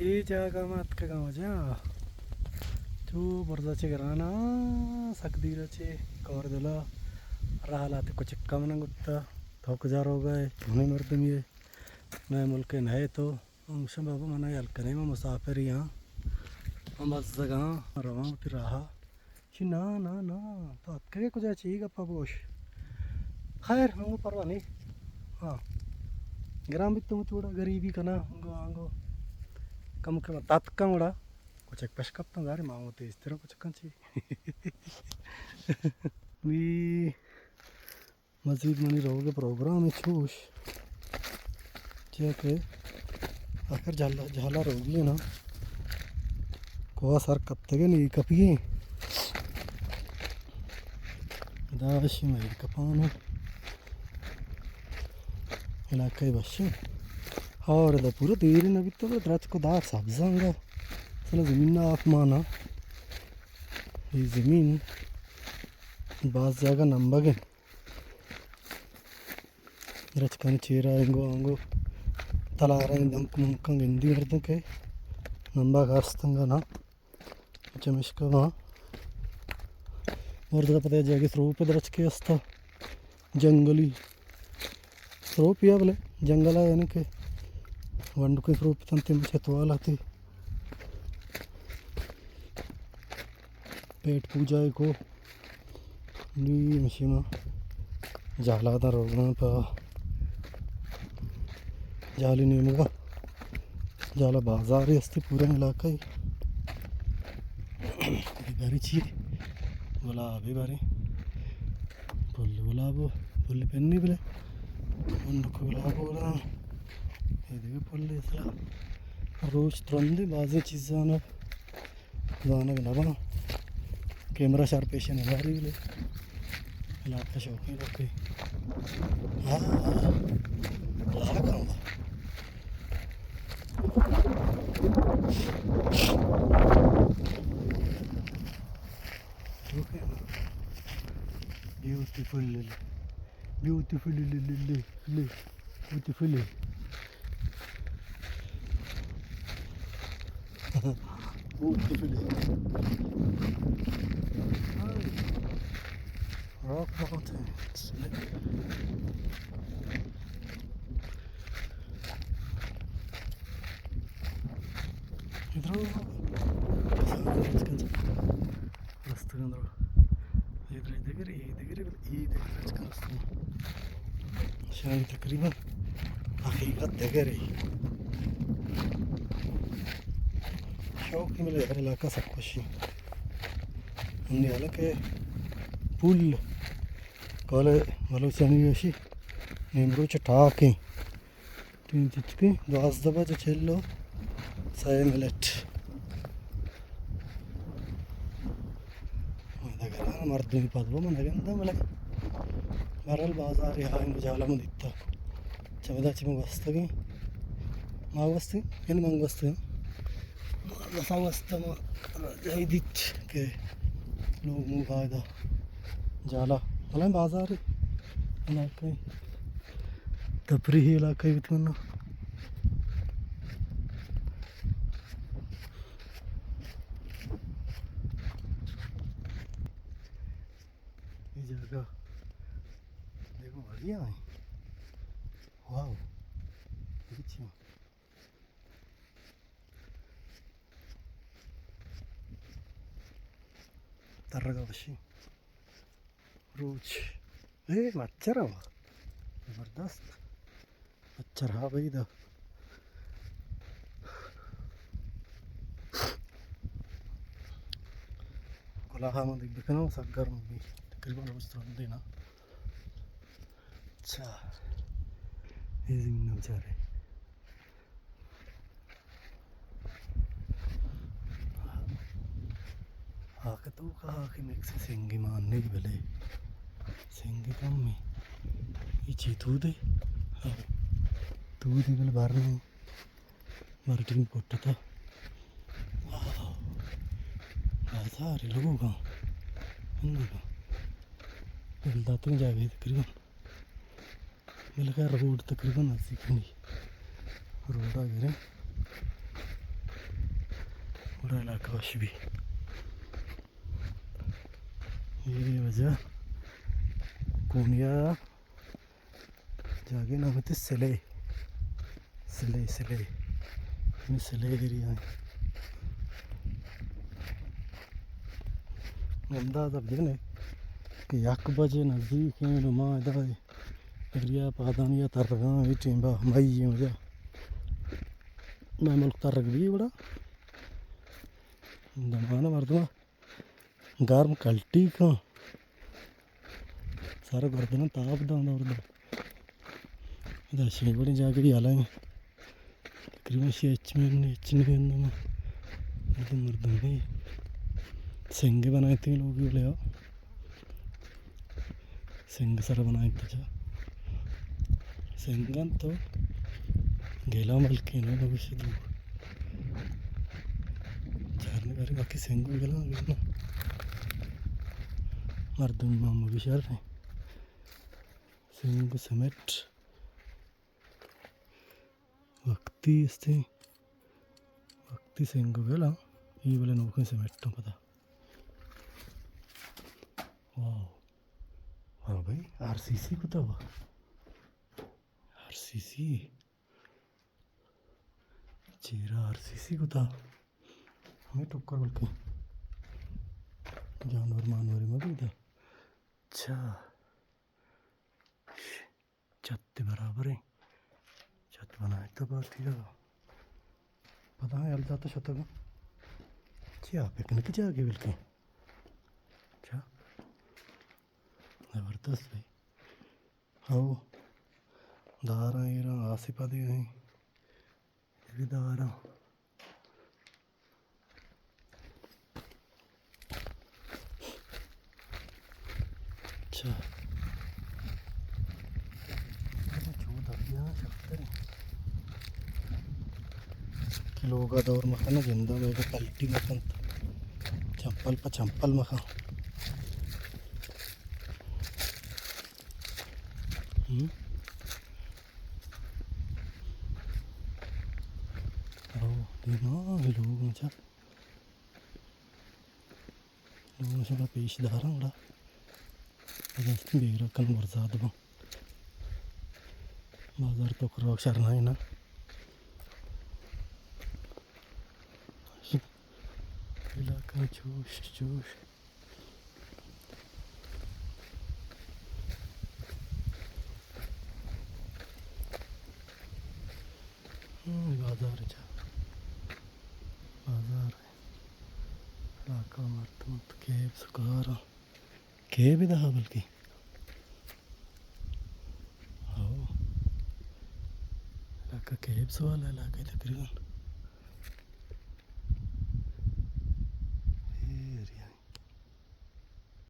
اے جاگہ ما اتکگاں واجہ، چو برزا چہ گرانا، سک دیرا چہ کور دلا، راہ لاتے کچکا من گپتا، تو کجا روگا ئے، چونیں مردمے ئے، مئے ملک ء نہ ئے تو۔ من گوشاں بابا، من یل کنے، من مسافرے آں، من بزگاں، من رواں وتی راہا۔ چی نا، نا، نا، تو اتکگے کجا، چی گپا بگوش۔ خیر، من گو پرواہ نی۔ ہاں۔ گران بیت تو وڑا غریبی کنا، انگو، انگو۔ کم کم تاتکاں وڑا۔ کچک پش کپتاں، زارے ما وتی استرا کچکاں چی۔ وی مزید منی روگ ء پروگرام ء چوش، چیا کہ آخر جھالا، جھالا روگی نا، کوہ سر کپتگ ء نی کپگی۔ داشی مئے کپان علاقہ بشی۔ اور دا پورا دیر نہ بیتو، درچک و دار سبز انگا۔ اصلا زمین نا آسمان ء۔ یہ زمین باز جاگہ نمبگ ء۔ درچکانی چیرا انگو آنگو تلارانی دمک ممکن گندی مردم کہ نمبا گاستنگا نا۔ چمیشکا ما مردگا پدا جاگے سروپ درچکے استا، جنگلی سروپ یا بلے جنگلا، یعنی کہ ونڈکیں سروپ تنتے مچے توال آتے۔ پیٹ پوجا ء کو۔ نی مشی ما جھالا داں روگاں پہ جھالی نیمگا۔ جھالا بازارے استی پورا علاقہ ء۔ اے بارے چی؟ گلابے بارے۔ پل گلاب، پل پنی بلے۔ انڈک گلاب والا۔ اے دیگہ پل اصلا۔ روچ ترندے بازیں چیزاں زانگ نہ باں۔ کیمرہ شر پیش نہ داری بلے علاقہ شوقیں لوکے۔ ہاں، ہاں۔ لاگ ہم۔ Okay. Beautiful. Beautiful. Beautiful. Beautiful. Rock mountains. ادھر رستگاں درو۔ اے دگرے، اے دگرے، اے دگرے، بلے اے دگرے چکن رستگاں۔ شاید تقریباً حقیقت دگرے۔ شوق ہی ملے ہر علاقہ سک خوشی۔ ہمیں حالانکہ پل کالے بلوچانی گوشی نیمروچ ٹاکیں۔ ٹیم تتکیں دوازدہ بج چل و سئے منٹ۔ من دگراں مردمی پد بو من نگنداں، بلے بہرحال بازارے ہا انگو جالا من دیتا۔ چمدا چہ من گوستگیں، ما گوستیں، یعنی من گوستگیں۔ ما گسا گوستہ ما جاہی دیت کہ لوگ مو قاعدہ جالا، بلے بازارے علاقہ تفریحی علاقہ بیت کناں۔ اے جاگہ دیکھو بڑھیا ہے۔ واو۔ دیکھو۔ ترگا وشی۔ روچ۔ اے مچھر ہوا۔ زبردست۔ مچھر ہا بھائی دا۔ کلاہا من دیکھ بکناں، سک گرم بی۔ تقریباً روچ ترندیں نا۔ اچھا۔ اے زمین نا بچارے۔ ہاک توکا ہاکے مکس سنگی مان نی بلے سنگی کم اے۔ اے چی تودے؟ تودے بلے بر نی۔ بر ٹیم کٹتا۔ واو۔ بازار لوگاں۔ ہندوگاں۔ دل داتگیں جاگہے تقریباً۔ بلے روڈ تقریباً نزدیک ہنی۔ روڈا گریں۔ علاقہ وش بی۔ اے واجہ کونیا جاگہ نام تے سلے۔ سلے، سلے۔ ہمے سلے ایریا ایں۔ اندازہ بجنے کہ یک بجے نزدیک ایں، نوں ما ادا اے ایریا پادانی ءَ ترگاں، اے ٹیم با مئی ایں واجہ۔ مئے ملک ترگ بی وڑا۔ دمانا مردم گرم کلٹی کن۔ سر گردن تاپ داں دور داں۔ ادا شی بڑی جاگہ ڈی حالا ایں۔ تقریباً شی اچ میں نے، اچ نے اندما۔ مردم، مردم نہیں۔ سنگ بنائے تھے لوگ لے آؤ۔ سنگ سر بنائیں تجا۔ سنگن تو گیلا ملکے نو نگوش دو۔ چارنے بارے باقی سنگ گیلا گیلا۔ مردم مامو بھی شر ہیں۔ سنگ سیمنٹ۔ وقتی استیں۔ وقتی سنگ گیلا۔ یہ بلے نوکیں سیمنٹ پتا۔ واو۔ ہاں بھائی، آر سی سی کتا ہوا۔ آر سی سی۔ چیرا آر سی سی کتا۔ ہمیں ٹکر بلکہ۔ جانور مانور مہ بیدا۔ اچھا۔ چھت برابر ایں۔ چھت بنائے تو بات ہی لگا۔ پتہ ہے، الدا تو شتگا۔ چیا پکنک جاگے بلکہ۔ اچھا۔ زبردست بھائی۔ او، داراں ایراں آسے پدے ایں۔ اے داراں۔ اچھا۔ چو دریا شتر ایں۔ کہ لوگا دور مکن، گندا میں پلٹی مکن۔ چمپل پہ چمپل مکن۔ ہم۔ او، دیما لوگ مچا۔ لوگ مچا پیش داراں گڑا۔ بس بیرا کن برزاد باں۔ بازار تو کروک شر نہ نا۔ علاقہ چوش، چوش۔ ہم، بازار چا۔ بازار۔ علاقہ مردم کیب سکارا۔ کیب دہا بلکہ۔ ہو۔ علاقہ کیب سوالا علاقہ تقریباً۔